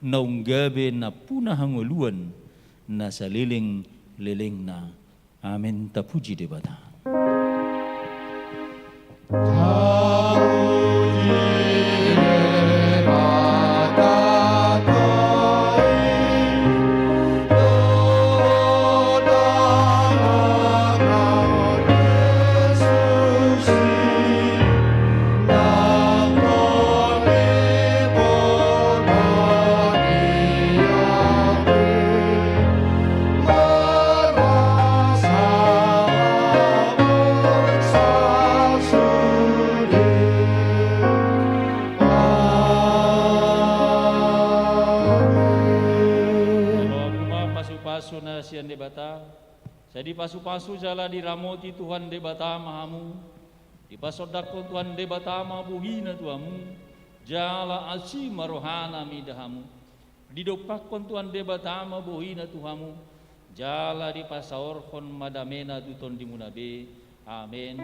naung gabe nampuna hangoluan na saleleng lelengna. Amen. Tapuji Debata. Amen. Ro hamu ma pasupasu na sian Debata. Sai dipasupasu jala diramoti Tuhan Debata ma hamu. Dipasondangkon Tuhan Debata ma bohina tu hamu, jala asi ma rohana mida hamu. Didompakkon Tuhan Debata ma bohina tu hamu, jala dipasaorhon ma damena tu tondimuna be. Amen.